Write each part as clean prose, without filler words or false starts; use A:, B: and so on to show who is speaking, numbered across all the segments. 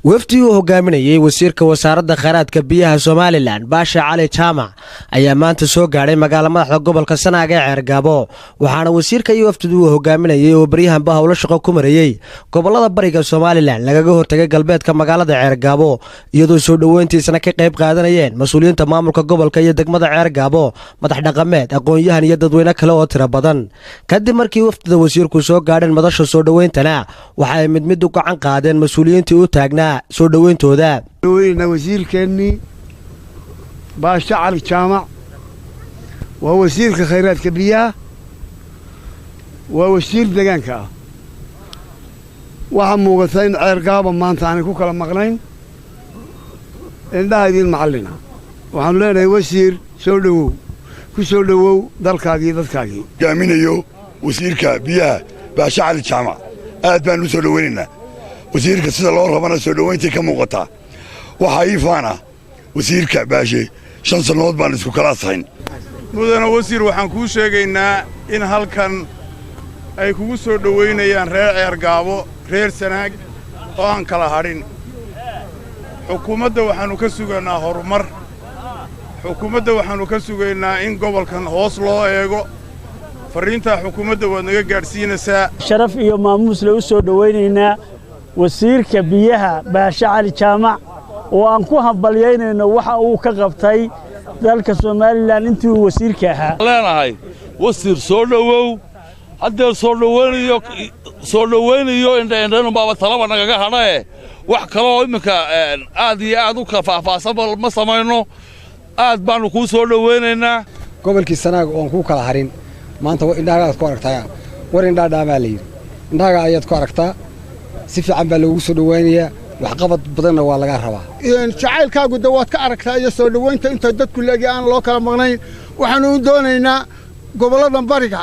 A: Wafdi uu hogaaminayey wasiirka Wasaaradda Kheyraadka Biyaha Somaliland, Baashe Cali Jaamac, ayaa maanta soo gaadhay magaala madaxda gobolka Sanaag ee Ceergaabo. Waxaana wasiirka iyo wafdidu uu hogaaminayey oo baryahanba howlo shaqo ku marayey gobolada bariga Somaliland lagaga hortagay galbeedka magaalada Ceergaabo, iyadoo soo dhoweyntiisana ka qayb qaadanayeen mas-uuliyiinta maamulka gobolka iyo degmada Ceergaabo, madax dhaqameed, aqoon-yahan iyo dadweyne kale oo tiro badan. Kadib markii wafdida wasiirku soo gaadheen madasha soo dhoweyntana, waxa ay mid mid u gacan qaadeen mas-uuliyiintii u taagnaa soo dhoweyntooda.
B: Dhaweyna wasiirkeennii Baashe Cali Jaamac. Waa wasiirka khayraadka biyaha, waa wasiir deegaanka ah. Waxaa muuqata in Ceergaaba maanta aanay ku kala maqnayn indhaha idiin macallina. Waxaanu leenahay, wasiir, soo dhowow, ku soo dhowow dalkaagii, dadkaagii.
C: Hogaaminayo wasiirka biyaha Baashe Cali Jaamac, aad baan u soo dhoweynaynaa wasiirka. Sida loo rabana soo dhowayntii ka muuqataa. Waxaa ii faana wasiirka Baashe, 5 sannadood baan isku kala asaxayn.
D: Mudana wasiir, waxaan kuu sheegaynaa in halkan ay kugu soo dhowaynayaan reer Ceergaabo, reer Sanaag oo aan kala hadhin. Xukuumadda waxaannu ka sugaynaa horumar. Xukuumadda waxaannu ka sugaynaa in gobolkan hoos loo eego. Farriintaa xukuumadda waad naga gaadhsiinaysaa.
E: Sharaf iyo maamuusle u soo dhowaynaynaa wasiirka biyaha Baashe Cali Jaamac, oo aan ku hambalyaynayno waxa uu ka qabtay dalka Somaliland intii uu wasiirka ahaa.
F: Leenahay, wasiir, soo dhowow. Haddee soo dhowaynayo, soo dhowaynayo, indhaindhaynunbaaba talaba nagaga hadhae. Wax kaloo imminka aad iyo aad u kala faahfaahsanba ma samayno. Aad baannu kuu soo dhowaynaynaa.
G: Gobolkii Sanaag oon kuu kala harin maanta indhahagaad ku aragtaa. War indhaadhaamaa la yidhi, indhahaga ayaad ku aragtaa. Si fiican baa loogu soo dhowaynayaa, waxqabad badanna waa laga rabaa.
H: Jacaylkaagu de waad ka aragtaa iyo soo dhowaynta inta dadku leegi aan loo kala maqnayn. Waxaanu u doonaynaa gobolladan bariga,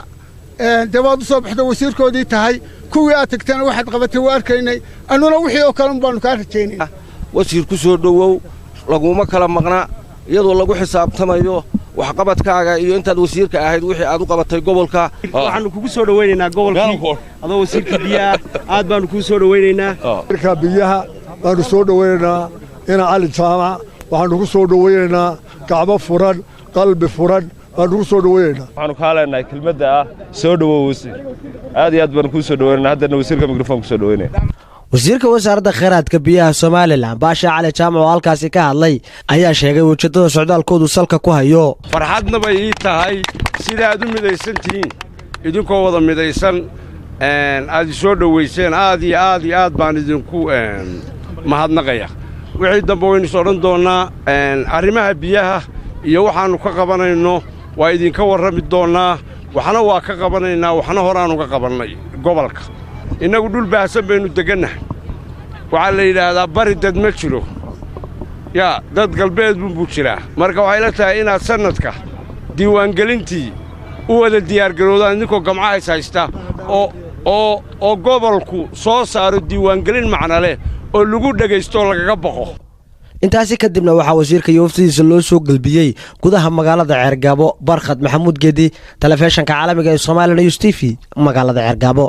H: dee waad u soo baxda, wasiirkoodii tahay. Kuwii aad tagtana waxaad qabatay waa arkaynay. Annuna wixii oo kale un baanu kaa rajaynayna.
I: Wasiir, ku soo dhowow. Laguma kala maqna, iyadoo lagu xisaabtamayo waxqabadkaaga iyo intaad wasiirka ahayd wixii aad u qabatay gobolka.
J: Waxaanu kugu soo dhowaynaynaa gobolkii adoo wasiirka biyaha. Aad baanu kuu soo dhowaynaynaa.
K: Wasiirka biyaha baanu soo dhowaynaynaa, ina Cali Jaamac. Waxaanu ku soo dhowaynaynaa gacmo furan, qalbi furan baanu ku soo dhowaynaynaa.
L: Waxaanu kaa leenahay kelmadda ah "soo dhowow, wasiir". Aad iyo aad baanu kuu soo dhowaynayna. Haddana wasiirka mikrofon ku soo dhowaynaya.
A: Wasiirka Wasaaradda Kheyraadka Biyaha Somaliland, Baashe Cali Jaamac, oo halkaasi ka hadlay ayaa sheegay ujeeddada socdaalkoodu salka ku hayo.
M: Farxadna bay ii tahay sida aad u midaysan tihiin, idinkoo wada midaysan aad i soo dhowayseen. Aad iyo aad iyo aad baan idinku mahadnaqaya. Wixii dambe waynu is odhan doonnaa. Arrimaha biyaha iyo waxaannu ka qabanayno waa idinka warrami doonnaa. Waxna waa ka qabanaynaa, waxna horaannu ka qabannay gobolka. Innagu dhul baahsan baynu deggannahay. Waxaa la yidhaahdaa bari dad ma jiro, yaa dad galbeed bunbuu jiraa. Marka waxay la tahay inaad sannadka diiwaangelintii u wada diyaargaroodaan idinkoo gamcahays haysta, oo gobolku soo saaro diiwaangelin macna leh oo lagu dhegaysto oo lagaga baqo.
A: Intaasi kadibna waxaa wasiirka iyo waftidiisa loo soo gelbiyey gudaha magaalada Ceergaabo. Barkhad Maxamuud Geedi, telefishanka caalamiga ee Somali News TV, magaalada Ceergaabo.